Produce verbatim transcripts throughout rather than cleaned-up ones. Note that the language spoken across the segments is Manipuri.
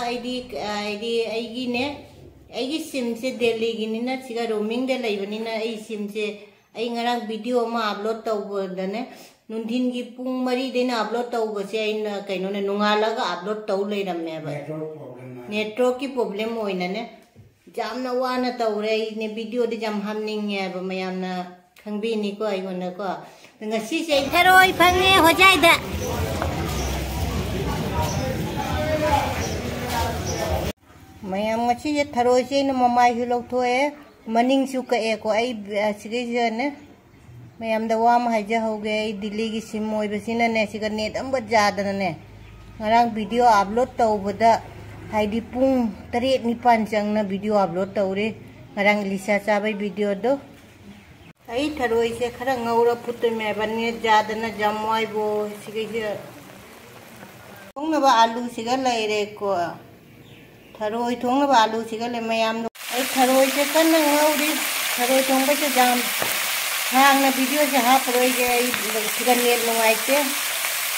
ꯑꯩꯗꯤ, ꯑꯩꯗꯤ ꯑꯩꯒꯤꯅꯦ, ꯑꯩꯒꯤ ꯁꯤꯝꯁꯦ ꯗꯦꯜꯂꯤꯒꯤꯅꯤꯅ, ꯁꯤꯒ ꯔꯣꯃꯤꯡꯗ ꯂꯩꯕꯅꯤꯅ, ꯑꯩ ꯁꯤꯝꯁꯦ, ꯑꯩ ꯉꯔꯥꯡ ꯚꯤꯗꯤꯑꯣ ꯑꯃ ꯑꯞꯂꯣꯗ ꯇꯧꯕꯗꯅꯦ, ꯅꯨꯡꯊꯤꯟꯒꯤ ꯄꯨꯡ ꯃꯔꯤꯗꯩꯅ ꯑꯞꯂꯣꯗ ꯇꯧꯕꯁꯦ, ꯑꯩꯅ ꯀꯩꯅꯣꯅꯦ, ꯅꯣꯡꯉꯥꯜꯂꯒ ꯑꯞꯂꯣꯗ ꯇꯧ ꯂꯩꯔꯝꯃꯦꯕ꯫ ꯅꯦꯠꯋꯥꯔꯛꯀꯤ ꯄ꯭ꯔꯣꯕ꯭ꯂꯦꯝ ꯑꯣꯏꯅꯅꯦ, ꯌꯥꯝꯅ ꯋꯥꯅ ꯇꯧꯔꯦ ꯑꯩꯅꯦ, ꯚꯤꯗꯤꯑꯣꯗꯤ ꯌꯥꯝ ꯍꯥꯞꯅꯤꯡꯉꯦꯕ, ꯃꯌꯥꯝꯅ ꯈꯪꯕꯤꯅꯤꯀꯣ ꯑꯩꯉꯣꯟꯗꯀꯣ꯫ ꯉꯁꯤꯁꯦ ꯑꯩ ꯊꯔꯣꯏ ꯐꯪꯉꯦ ꯍꯣꯖꯥꯏꯗ꯫ ꯃꯌꯥꯝ, ꯉꯁꯤꯁꯦ ꯊꯔꯣꯏꯁꯦ ꯑꯩꯅ ꯃꯃꯥꯏꯁꯨ ꯂꯧꯊꯣꯛꯑꯦ, ꯃꯅꯤꯡꯁꯨ ꯀꯛꯑꯦꯀꯣ꯫ ꯑꯩ, ꯑ, ꯁꯤꯒꯩꯁꯤꯗꯅꯦ, ꯃꯌꯥꯝꯗ ꯋꯥ ꯑꯃ ꯍꯥꯏꯖꯍꯧꯒꯦ꯫ ꯑꯩ ꯗꯤꯜꯂꯤꯒꯤ ꯁꯤꯝ ꯑꯣꯏꯕꯁꯤꯅꯅꯦ, ꯁꯤꯒ ꯅꯦꯠ ꯑꯝꯕ ꯌꯥꯗꯅꯅꯦ, ꯉꯔꯥꯡ ꯚꯤꯗꯤꯑꯣ ꯑꯞꯂꯣꯗ ꯇꯧꯕꯗ, ꯍꯥꯏꯗꯤ, ꯄꯨꯡ ꯇꯔꯦꯠ ꯅꯤꯄꯥꯟ ꯆꯪꯅ ꯚꯤꯗꯤꯑꯣ ꯑꯞꯂꯣꯗ ꯇꯧꯔꯦ꯫ ꯉꯔꯥꯡ ꯏꯂꯤꯁꯥ ꯆꯥꯕꯩ ꯚꯤꯗꯤꯑꯣꯗꯣ꯫ ꯑꯩ ꯊꯔꯣꯏꯁꯦ ꯈꯔ ꯉꯧꯔ ꯐꯨꯠꯇꯣꯏꯅꯦꯕ, ꯅꯦꯠ ꯌꯥꯗꯅ ꯌꯥꯝ ꯋꯥꯏꯕꯣ꯫ ꯁꯤꯒꯩꯁꯦ ꯊꯣꯡꯅꯕ ꯑꯂꯨꯁꯤꯒ ꯂꯩꯔꯦꯀꯣ꯫ ꯊꯔꯣꯏ ꯊꯣꯡꯅꯕ ꯑꯂꯨꯁꯤꯒ ꯂꯩ ꯃꯌꯥꯝꯗꯣ꯫ ꯑꯩ ꯊꯔꯣꯏꯁꯦ ꯀꯟꯅ ꯉꯧꯔꯤ꯫ ꯊꯔꯣꯏ ꯊꯣꯡꯕꯁꯦ ꯌꯥꯝ ꯁꯥꯡꯅ ꯚꯤꯗꯤꯑꯣꯁꯦ ꯍꯥꯞꯄꯔꯣꯏꯒꯦ꯫ ꯑꯩ ꯁꯤꯗ ꯅꯦꯠ ꯅꯨꯡꯉꯥꯏꯇꯦ꯫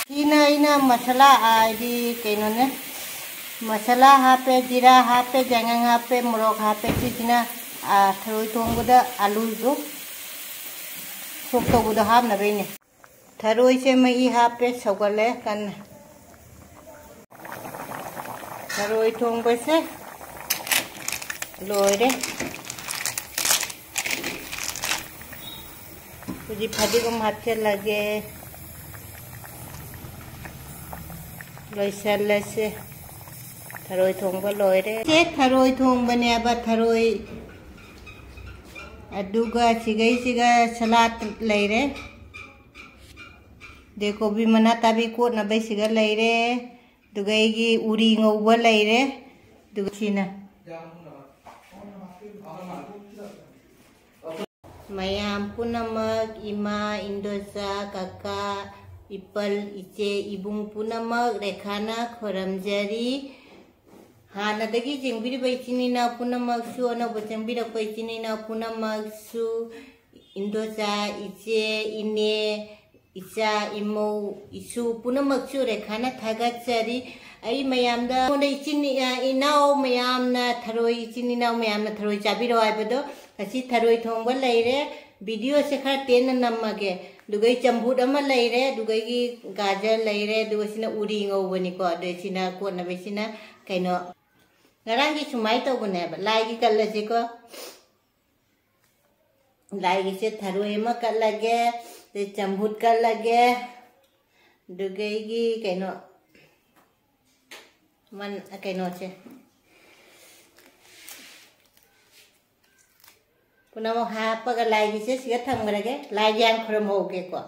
ꯁꯤꯅ ꯑꯩꯅ ꯃꯁꯥꯂꯥ, ꯍꯥꯏꯗꯤ ꯀꯩꯅꯣꯅꯦ, ꯃꯁꯥꯂꯥ ꯍꯥꯞꯄꯦ, ꯖꯤꯔꯥ ꯍꯥꯞꯄꯦ, ꯌꯥꯏꯉꯪ ꯍꯥꯞꯄꯦ, ꯃꯣꯔꯣꯛ ꯍꯥꯞꯄꯦ꯫ ꯁꯤꯁꯤꯅ, ꯑ, ꯊꯔꯣꯏ ꯊꯣꯡꯕꯗ ꯑꯂꯨꯗꯣ ꯁꯣꯛ ꯇꯧꯕꯗꯣ ꯍꯥꯞꯅꯕꯩꯅꯦ꯫ ꯊꯔꯣꯏꯁꯦ ꯃꯍꯤ ꯍꯥꯞꯄꯦ, ꯁꯧꯒꯠꯂꯦ ꯀꯟꯅ꯫ ꯊꯔꯣꯏ ꯊꯣꯡꯕꯁꯦ ꯂꯣꯏꯔꯦ꯫ ꯍꯧꯖꯤꯛ ꯐꯗꯤꯒꯣꯝ ꯍꯥꯞꯆꯤꯜꯂꯒꯦ꯫ ꯂꯣꯏꯁꯜꯂꯁꯦ꯫ ꯊꯔꯣꯏ ꯊꯣꯡꯕ ꯂꯣꯏꯔꯦ꯫ ꯁꯦ ꯊꯔꯣꯏ ꯊꯣꯡꯕꯅꯦꯕ, ꯊꯔꯣꯏ꯫ ꯑꯗꯨꯒ ꯁꯤꯒꯩꯁꯤꯒ ꯁꯂꯥꯠ ꯂꯩꯔꯦ꯫ ꯑꯗꯩ ꯀꯣꯕꯤ ꯃꯅꯥ ꯇꯥꯕꯤ ꯀꯣꯠꯅꯕꯩꯁꯤꯒ ꯂꯩꯔꯦ꯫ ꯑꯗꯨꯒ ꯑꯩꯒꯤ ꯎꯔꯤ ꯉꯧꯕ ꯂꯩꯔꯦ꯫ ꯑꯗꯨꯒ ꯁꯤꯅ ꯃꯌꯥꯝ ꯄꯨꯝꯅꯃꯛ, ꯏꯃꯥ, ꯏꯟꯗꯣꯆꯥ, ꯀꯀꯥ, ꯏꯄꯜ, ꯏꯆꯦ, ꯏꯕꯨꯡ ꯄꯨꯝꯅꯃꯛ ꯔꯦꯈꯥꯅ ꯈꯣꯏꯔꯝꯖꯔꯤ꯫ ꯍꯥꯟꯅꯗꯒꯤ ꯌꯦꯡꯕꯤꯔꯤꯕ ꯏꯆꯤꯟ ꯏꯅꯥꯎ ꯄꯨꯝꯅꯃꯛꯁꯨ, ꯑꯅꯧꯕ ꯆꯪꯕꯤꯔꯛꯄ ꯏꯆꯤꯟ ꯏꯅꯥꯎ ꯄꯨꯝꯅꯃꯛꯁꯨ, ꯏꯟꯗꯣꯆꯥ, ꯏꯆꯦ, ꯏꯅꯦ, ꯏꯆꯥ, ꯏꯃꯧ, ꯏꯁꯨ ꯄꯨꯝꯅꯃꯛꯁꯨ ꯔꯦꯈꯥꯅ ꯊꯥꯒꯠꯆꯔꯤ꯫ ꯑꯩ ꯃꯌꯥꯝꯗ, ꯑꯩꯉꯣꯟꯗ ꯏꯆꯤꯟ, ꯑ, ꯏꯅꯥꯎ ꯃꯌꯥꯝꯅ ꯊꯔꯣꯏ, ꯏꯆꯤꯟ ꯏꯅꯥꯎ ꯃꯌꯥꯝꯅ ꯊꯔꯣꯏ ꯆꯥꯕꯤꯔꯣ ꯍꯥꯏꯕꯗꯣ, ꯉꯁꯤ ꯊꯔꯣꯏ ꯊꯣꯡꯕ ꯂꯩꯔꯦ꯫ ꯚꯤꯗꯤꯑꯣꯁꯦ ꯈꯔ ꯇꯦꯟꯅ ꯅꯝꯃꯒꯦ꯫ ꯑꯗꯨꯒ ꯑꯩ ꯆꯝꯐꯨꯠ ꯑꯃ ꯂꯩꯔꯦ, ꯑꯗꯨꯒ ꯑꯩꯒꯤ ꯒꯥꯖꯔ ꯂꯩꯔꯦ, ꯑꯗꯨꯒ ꯁꯤꯅ ꯎꯔꯤ ꯉꯧꯕꯅꯤꯀꯣ꯫ ꯑꯗꯨ ꯁꯤꯅ ꯀꯣꯠꯅꯕ, ꯁꯤꯅ ꯀꯩꯅꯣ, ꯉꯔꯥꯡꯒꯤ ꯁꯨꯃꯥꯏꯅ ꯇꯧꯕꯅꯦꯕ, ꯂꯥꯏꯒꯤ ꯀꯠꯂꯁꯤꯀꯣ꯫ ꯂꯥꯏꯒꯤꯁꯦ ꯊꯔꯣꯏ ꯑꯃ ꯀꯠꯂꯒꯦ, ꯑꯗꯩ ꯆꯝꯐꯨꯠ ꯀꯠꯂꯒꯦ, ꯑꯗꯨꯒ ꯑꯩꯒꯤ ꯀꯩꯅꯣ, ꯃꯟ-, ꯀꯩꯅꯣꯁꯦ ꯄꯨꯝꯅꯃꯛ ꯍꯥꯞꯄꯒ ꯂꯥꯏꯒꯤꯁꯦ ꯁꯤꯒ ꯊꯝꯈ꯭ꯔꯒꯦ꯫ ꯂꯥꯏꯒꯤ ꯌꯥꯝ ꯈꯨꯔꯨꯝꯍꯧꯒꯦꯀꯣ꯫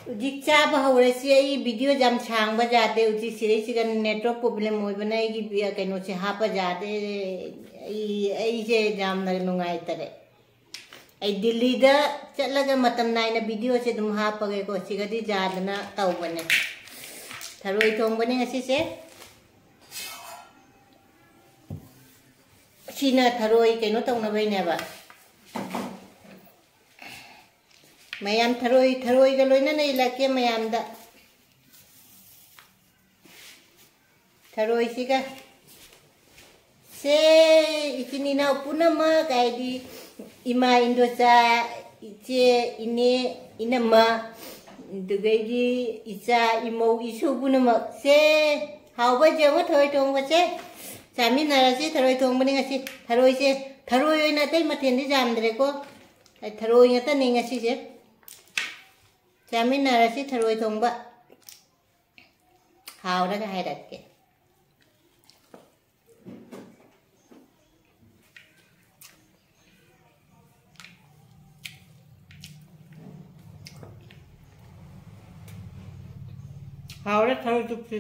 ꯍꯧꯖꯤꯛ ꯆꯥꯕ ꯍꯧꯔꯁꯤ꯫ ꯑꯩ ꯚꯤꯗꯤꯑꯣ ꯌꯥꯝ ꯁꯥꯡꯕ ꯌꯥꯗꯦ꯫ ꯍꯧꯖꯤꯛ ꯁꯤꯗꯩꯁꯤꯗ network problem ꯑꯣꯏꯕꯅ ꯑꯩꯒꯤ ꯚꯤ-, ꯀꯩꯅꯣꯁꯦ ꯍꯥꯞꯄ ꯌꯥꯗꯦ꯫ ꯑꯩ, ꯑꯩꯁꯦ ꯌꯥꯝꯅ ꯅꯨꯡꯉꯥꯏꯇꯔꯦ꯫ ꯑꯩ ꯗꯤꯜꯂꯤꯗ ꯆꯠꯂꯒ ꯃꯇꯝ ꯅꯥꯏꯅ ꯚꯤꯗꯤꯑꯣꯁꯦ ꯑꯗꯨꯝ ꯍꯥꯞꯄꯒꯦꯀꯣ꯫ ꯁꯤꯒꯗꯤ ꯌꯥꯗꯅ ꯇꯧꯕꯅꯦ꯫ ꯊꯔꯣꯏ ꯊꯣꯡꯕꯅꯦ ꯉꯁꯤꯁꯦ꯫ ꯁꯤꯅ ꯊꯔꯣꯏ ꯀꯩꯅꯣ ꯇꯧꯅꯕꯩꯅꯦꯕ꯫ ꯃꯌꯥꯝ ꯊꯔꯣꯏ, ꯊꯔꯣꯏꯒ ꯂꯣꯏꯅꯅ ꯏꯜꯂꯛꯀꯦ ꯃꯌꯥꯝꯗ꯫ ꯊꯔꯣꯏꯁꯤꯒ ꯁꯦ, ꯏꯆꯤꯟ ꯏꯅꯥꯎ ꯄꯨꯝꯅꯃꯛ, ꯍꯥꯏꯗꯤ ꯏꯃꯥ, ꯏꯟꯗꯣꯆꯥ, ꯏꯆꯦ, ꯏꯅꯦ, ꯏꯅꯝꯃ, ꯑꯗꯨꯗꯒꯤ ꯏꯆꯥ, ꯏꯃꯧ, ꯏꯁꯨ ꯄꯨꯝꯅꯃꯛ ꯁꯦ, ꯍꯥꯎꯕ ꯌꯦꯡꯉꯣ ꯊꯔꯣꯏ ꯊꯣꯡꯕꯁꯦ꯫ ꯆꯥꯃꯤꯟꯅꯔꯁꯤ꯫ ꯊꯔꯣꯏ ꯊꯣꯡꯕꯅꯤ ꯉꯁꯤ꯫ ꯊꯔꯣꯏꯁꯦ, ꯊꯔꯣꯏ ꯑꯣꯏꯅ ꯑꯇꯩ ꯃꯊꯦꯜꯗꯤ ꯌꯥꯝꯗ꯭ꯔꯦꯀꯣ꯫ ꯊꯔꯣꯏ ꯉꯥꯛꯇꯅꯤ ꯉꯁꯤꯁꯦ꯫ ꯆꯥꯃꯤꯟꯅꯔꯁꯤ ꯊꯔꯣꯏ ꯊꯣꯡꯕ꯫ ꯍꯥꯎꯔꯒ ꯍꯥꯏꯔꯛꯀꯦ꯫ ꯍꯥꯎꯔꯦ ꯊꯔꯣꯏ ꯆꯨꯞꯁꯤ꯫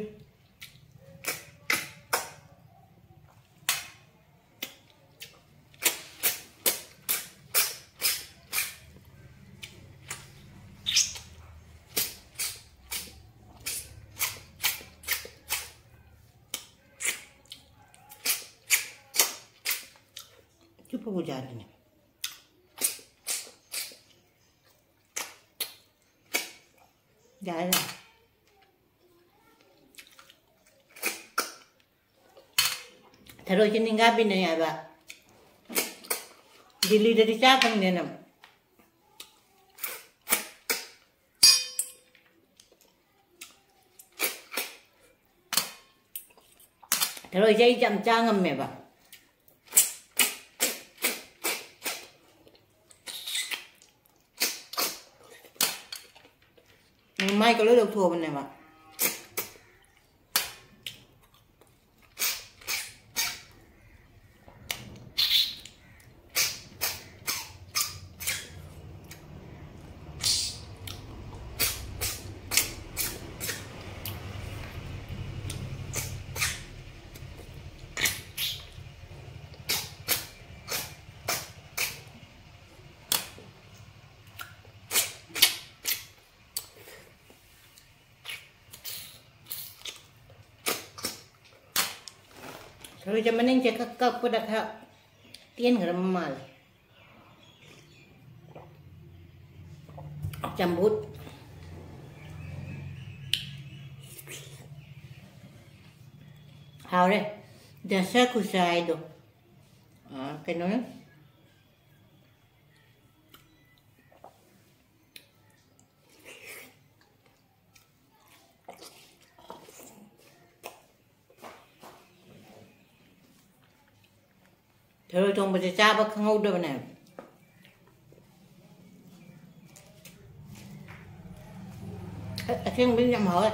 ꯆꯨꯞꯄꯕꯨ ꯌꯥꯔꯦꯅꯦ꯫ ꯌꯥꯔꯦ, ꯌꯥꯔꯦ꯫ ꯊꯔꯣꯏꯁꯦ ꯅꯤꯡꯒꯥꯕꯤꯅꯩ ꯍꯥꯏꯕ꯫ ꯗꯤꯜꯂꯤꯗꯗꯤ ꯆꯥ ꯐꯪꯗꯦꯅ꯫ ꯊꯔꯣꯏꯁꯦ ꯑꯩ ꯌꯥꯝ ꯆꯥ ꯉꯝꯃꯦꯕ꯫ ꯎꯝ, ꯃꯥꯏꯒ ꯂꯣꯏ ꯂꯧꯊꯣꯛꯑꯕꯅꯦꯕ꯫ ꯊꯔꯣꯏꯁꯦ ꯃꯅꯤꯡꯁꯦ ꯈꯔ ꯀꯛꯄꯗ ꯈꯔ ꯇꯦꯟꯈ꯭ꯔꯕ ꯃꯥꯜꯂꯦ꯫ ꯆꯝꯐꯨꯠ ꯍꯥꯎꯔꯦ꯫ ꯗꯁ ꯈꯨꯁꯥꯏꯗꯣ꯫ ꯑꯥ, ꯀꯩꯅꯣꯅꯦ꯫ ꯊꯔꯣꯏ ꯊꯣꯡꯕꯁꯦ ꯆꯥꯕ ꯈꯪꯍꯧꯗꯕꯅꯦ꯫ ꯑ-, ꯑꯁꯦꯡꯕꯩ ꯌꯥꯝ ꯍꯥꯎꯋꯦ꯫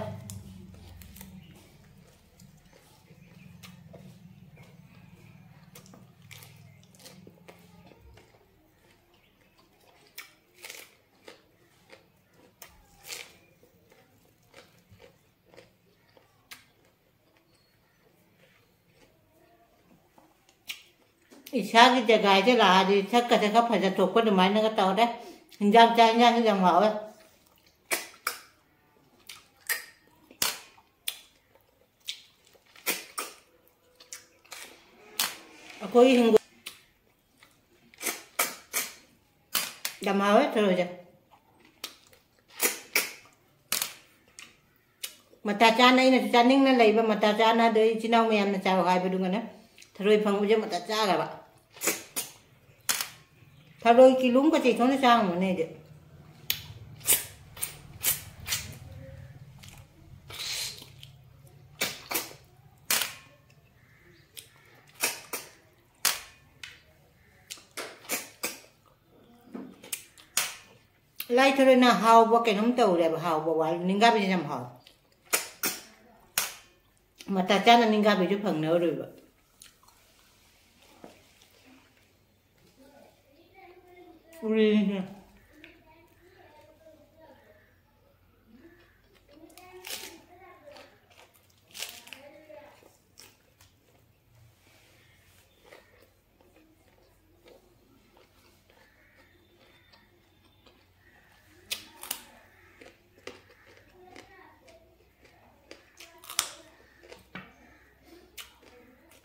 ꯏꯁꯥꯒꯤ ꯖꯒꯥꯁꯦ ꯂꯥꯛꯑꯗꯤ ꯁꯛꯀꯁꯦ ꯈꯔ ꯐꯖꯊꯣꯛꯄ ꯑꯗꯨꯃꯥꯏꯅꯒ ꯇꯧꯔꯦ꯫ ꯍꯤꯟꯖꯥꯡ ꯆꯥꯛ ꯍꯤꯟꯖꯥꯡꯁꯦ ꯌꯥꯝ ꯍꯥꯎꯋꯦ꯫ ꯑꯩꯈꯣꯏꯒꯤ ꯍꯤꯡꯒꯣꯜ ꯌꯥꯝ ꯍꯥꯎꯋꯦ ꯊꯔꯣꯏꯁꯦ꯫ ꯃꯇꯥ ꯆꯥꯅ ꯑꯩꯅꯁꯨ ꯆꯥꯅꯤꯡꯅ ꯂꯩꯕ ꯃꯇꯥ ꯆꯥꯅ ꯑꯗꯣ ꯑꯩ ꯏꯆꯤꯟ ꯏꯅꯥꯎ ꯃꯌꯥꯝꯅ ꯆꯥꯎ ꯍꯥꯏꯕꯗꯨꯒꯅ ꯊꯔꯣꯏ ꯐꯪꯕꯁꯦ ꯃꯇꯥ ꯆꯥꯈ꯭ꯔꯕ꯫ ꯊꯔꯣꯏ ꯀꯤꯂꯣ ꯑꯃꯒ ꯆꯩꯊꯣꯛꯅ ꯆꯥꯔꯝꯒꯅꯤ ꯑꯩꯗꯤ꯫ ꯂꯥꯏ ꯊꯔꯣꯏꯅ ꯍꯥꯎꯕ ꯀꯩꯅꯣꯝ ꯇꯧꯔꯦꯕ, ꯍꯥꯎꯕ ꯋꯥ ꯅꯤꯡꯒꯥꯕꯤꯁꯤꯅ ꯌꯥꯝ ꯍꯥꯎꯋꯦ꯫ ꯃꯇꯥ ꯆꯥꯅ ꯅꯤꯡꯒꯥꯕꯤꯁꯨ ꯐꯪꯅꯔꯣꯏꯕ꯫ ꯎꯔꯤꯁꯤꯅ꯫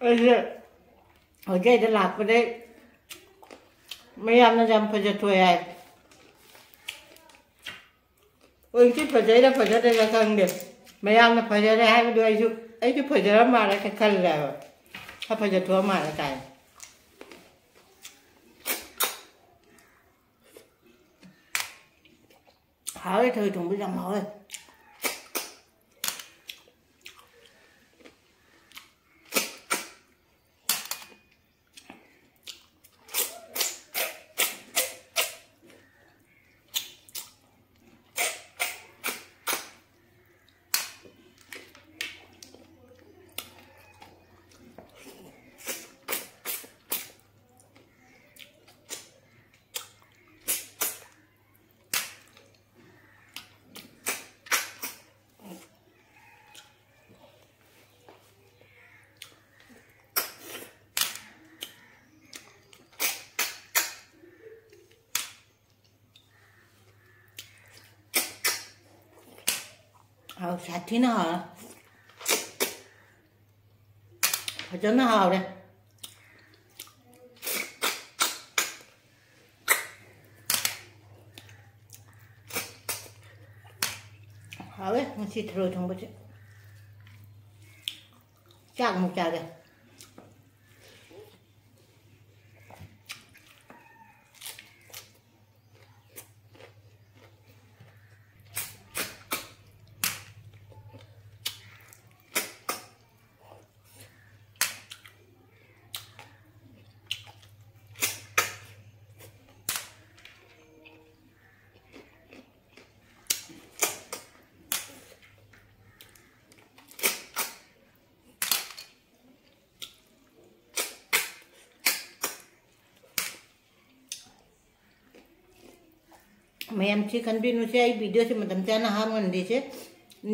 ꯑꯩꯁꯦ ꯍꯧꯖꯤꯛ ꯑꯩꯗ ꯂꯥꯛꯄꯗꯩ ꯃꯌꯥꯝꯅ ꯌꯥꯝ ꯐꯖꯊꯣꯛꯑꯦ ꯍꯥꯏ꯫ ꯍꯧꯖꯤꯛꯇꯤ ꯐꯖꯩꯔꯥ ꯐꯖꯗ꯭ꯔꯤꯔꯥ ꯈꯪꯗꯦ꯫ ꯃꯌꯥꯝꯅ ꯐꯖꯔꯦ ꯍꯥꯏꯕꯗꯨ ꯑꯩꯁꯨ, ꯑꯩꯁꯨ ꯐꯖꯔ ꯃꯥꯜꯂꯦ ꯈꯜꯂꯦꯕ꯫ ꯈꯔ ꯐꯖꯊꯣꯛꯑ ꯃꯥꯜꯂꯦ ꯀꯥꯏꯅ꯫ ꯍꯥꯎꯋꯦ, ꯊꯔꯣꯏ ꯊꯣꯡꯕꯁꯨ ꯌꯥꯝ ꯍꯥꯎꯋꯦ꯫ ꯍꯥꯎ, ꯁꯥꯊꯤꯅ ꯍꯥꯎꯔꯦ꯫ ꯐꯖꯅ ꯍꯥꯎꯔꯦ꯫ ꯍꯥꯎꯋꯦ ꯉꯁꯤ ꯊꯔꯣꯏ ꯊꯣꯡꯕꯁꯦ꯫ ꯆꯥꯛ ꯑꯃꯨꯛ ꯆꯥꯒꯦ꯫ ꯃꯌꯥꯝꯁꯤ ꯈꯟꯕꯤꯅꯨꯁꯦ, ꯑꯩ videoꯁꯦ ꯃꯇꯝ ꯆꯥꯅ ꯍꯥꯞ ꯉꯝꯗꯦꯁꯦ,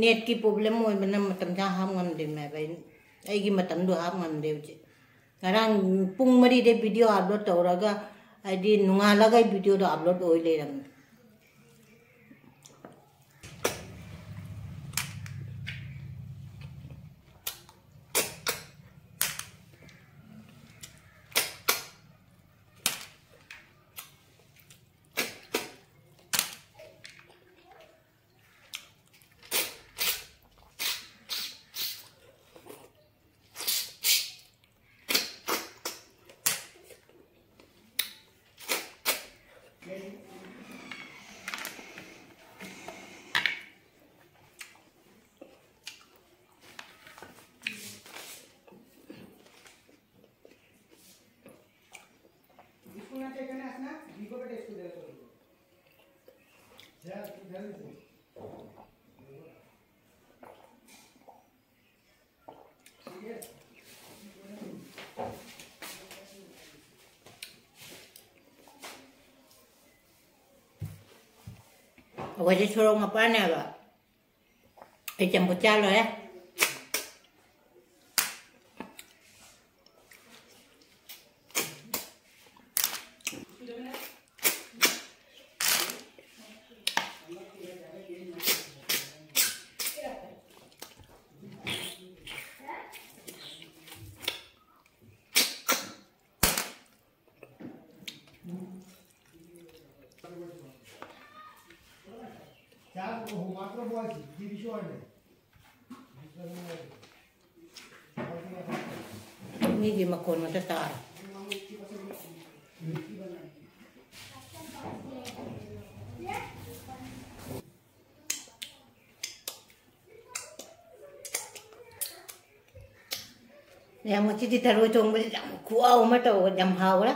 netꯀꯤ problem ꯑꯣꯏꯕꯅ ꯃꯇꯝ ꯆꯥꯅ ꯍꯥꯞ ꯉꯝꯗꯦ ꯃꯌꯥꯝ꯫ ꯑꯩ, ꯑꯩꯒꯤ ꯃꯇꯝꯗꯣ ꯍꯥꯞ ꯉꯝꯗꯦ ꯍꯧꯖꯤꯛ꯫ ꯉꯔꯥꯡ ꯄꯨꯡ ꯃꯔꯤꯗꯩ video upload ꯇꯧꯔꯒ, ꯍꯥꯏꯗꯤ ꯅꯣꯡꯉꯥꯜꯂꯒ ꯑꯩ videoꯗꯣ upload ꯑꯣꯏ ꯂꯩꯔꯝꯃꯦ꯫ ꯑꯩꯈꯣꯏꯁꯦ ꯁꯣꯔꯣꯛ ꯃꯄꯥꯟꯅꯦꯕ꯫ ꯑꯩ ꯆꯝꯐꯨꯠ ꯆꯥ ꯂꯣꯏꯔꯦ꯫ ꯃꯤꯒꯤ ꯃꯈꯣꯟ ꯉꯥꯛꯇ ꯇꯥꯔꯦ꯫ ꯌꯥꯝ ꯉꯁꯤꯗꯤ ꯊꯔꯣꯏ ꯊꯣꯡꯕꯁꯤ ꯌꯥꯝ ꯈꯨꯍꯥꯎ ꯑꯃ ꯇꯧꯕ, ꯌꯥꯝ ꯍꯥꯎꯔꯦ꯫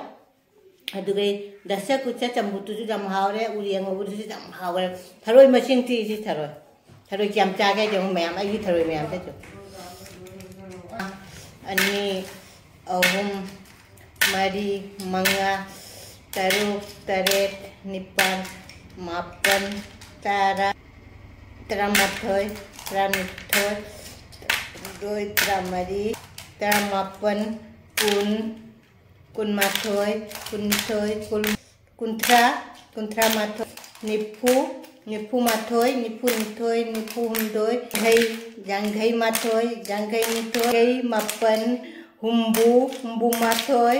ꯑꯗꯨꯒ ꯗꯁꯀꯨꯁ ꯆꯝꯐꯨꯠꯇꯨꯁꯨ ꯌꯥꯝ ꯍꯥꯎꯔꯦ, ꯎꯔꯦꯡ ꯉꯧꯕꯗꯨꯁꯨ ꯌꯥꯝ ꯍꯥꯎꯔꯦ꯫ ꯊꯔꯣꯏ ꯃꯁꯤꯡ ꯊꯤꯁꯤ ꯊꯔꯣꯏ꯫ ꯊꯔꯣꯏ ꯀꯌꯥꯝ ꯆꯥꯒꯦ ꯍꯥꯏꯗꯤ ꯑꯃꯨꯛ ꯃꯌꯥꯝ, ꯑꯩꯒꯤ ꯊꯔꯣꯏ ꯃꯌꯥꯝꯁꯦ ꯑꯗꯨ꯫ ꯑꯅꯤ, ꯑꯍꯨꯝ, ꯃꯔꯤ, ꯃꯉꯥ, ꯇꯔꯨꯛ, ꯇꯔꯦꯠ, ꯅꯤꯄꯥꯜ, ꯃꯥꯄꯜ, ꯇꯔꯥ, ꯇꯔꯥꯃꯥꯊꯣꯏ, ꯇꯔꯥꯅꯤꯊꯣꯏ, ꯇꯔꯥꯍꯨꯝꯗꯣꯏ, ꯇꯔꯥꯃꯔꯤ, ꯇꯔꯥꯃꯥꯄꯜ, ꯀꯨꯟ, ꯀꯨꯟꯃꯥꯊꯣꯏ, ꯀꯨꯟꯅꯤꯊꯣꯏ, ꯀꯨꯟ, ꯀꯨꯟꯊ꯭ꯔꯥ, ꯀꯨꯟꯊ꯭ꯔꯥꯃꯥꯊꯣꯏ, ꯅꯤꯐꯨ, ꯅꯤꯐꯨꯃꯥꯊꯣꯏ, ꯅꯤꯐꯨꯅꯤꯊꯣꯏ, ꯅꯤꯐꯨꯍꯨꯝꯗꯣꯏ, ꯌꯥꯡꯈꯩ, ꯌꯥꯡꯈꯩꯃꯥꯊꯣꯏ, ꯌꯥꯡꯈꯩꯅꯤꯊꯣꯏ, ꯌꯥꯡꯈꯩꯃꯥꯄꯜ, ꯍꯨꯝꯐꯨ, ꯍꯨꯝꯐꯨꯃꯥꯊꯣꯏ,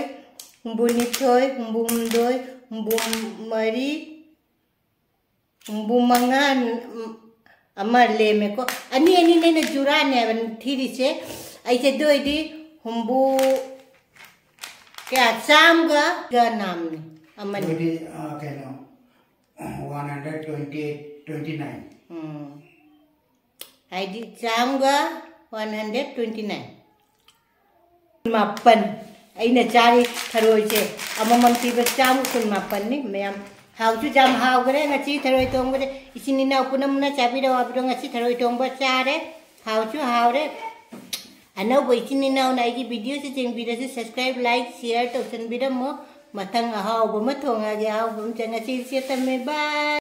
ꯍꯨꯝꯐꯨꯅꯤꯊꯣꯏ, ꯍꯨꯝꯐꯨꯍꯨꯝꯗꯣꯏ, ꯍꯨꯝꯐꯨꯃꯔꯤ, ꯍꯨꯝꯐꯨꯃꯉꯥ, ꯎꯝ, ꯑꯃ ꯂꯦꯝꯃꯦꯀꯣ꯫ ꯑꯅꯤ, ꯑꯅꯤꯅꯦ ꯑꯩꯅ ꯖꯨꯔꯥꯅꯦꯕ ꯊꯤꯔꯤꯁꯦ꯫ ꯑꯩꯁꯦ ꯑꯗꯨ ꯑꯣꯏꯗꯤ ꯍꯨꯝꯐꯨ, ꯀꯌꯥ? ꯆꯥꯝꯒ ꯅꯥꯝꯅꯤ ꯑꯃꯅꯤ꯫ ꯑꯗꯨꯗꯤ, ꯑ, ꯀꯩꯅꯣ, one hundred twenty eight, twenty nine꯫ ꯎꯝ꯫ ꯍꯥꯏꯗꯤ ꯆꯥꯝꯒ one hundred twenty nine꯫ ꯀꯨꯟꯃꯥꯄꯟ꯫ ꯑꯩꯅ ꯆꯥꯔꯤ ꯊꯔꯣꯏꯁꯦ ꯑꯃꯃꯝ ꯄꯤꯕ ꯆꯥꯝ ꯀꯨꯟꯃꯥꯄꯟꯅꯤ ꯃꯌꯥꯝ꯫ ꯍꯥꯎꯁꯨ ꯌꯥꯝ ꯍꯥꯎꯈ꯭ꯔꯦ ꯉꯁꯤ ꯊꯔꯣꯏ ꯊꯣꯡꯕꯁꯦ꯫ ꯏꯆꯤꯟ ꯏꯅꯥꯎ ꯄꯨꯝꯅꯃꯛꯅ ꯆꯥꯕꯤꯔꯣ ꯍꯥꯏꯕꯗꯣ, ꯉꯁꯤ ꯊꯔꯣꯏ ꯊꯣꯡꯕ ꯆꯥꯔꯦ꯫ ꯍꯥꯎꯁꯨ ꯍꯥꯎꯔꯦ꯫ ꯑꯅꯧꯕ ꯏꯆꯤꯟ ꯏꯅꯥꯎꯅ ꯑꯩꯒꯤ videoꯁꯦ ꯌꯦꯡꯕꯤꯔꯁꯨ subscribe, like, share ꯇꯧꯁꯟꯕꯤꯔꯝꯃꯣ꯫ ꯃꯊꯪ ꯑꯍꯥꯎꯕ ꯑꯃ ꯊꯣꯡꯉꯒꯦ, ꯑꯍꯥꯎꯕ ꯑꯃ ꯆꯪꯉꯁꯤ꯫ ꯏꯆꯦ ꯇꯝꯃꯦ, bye꯫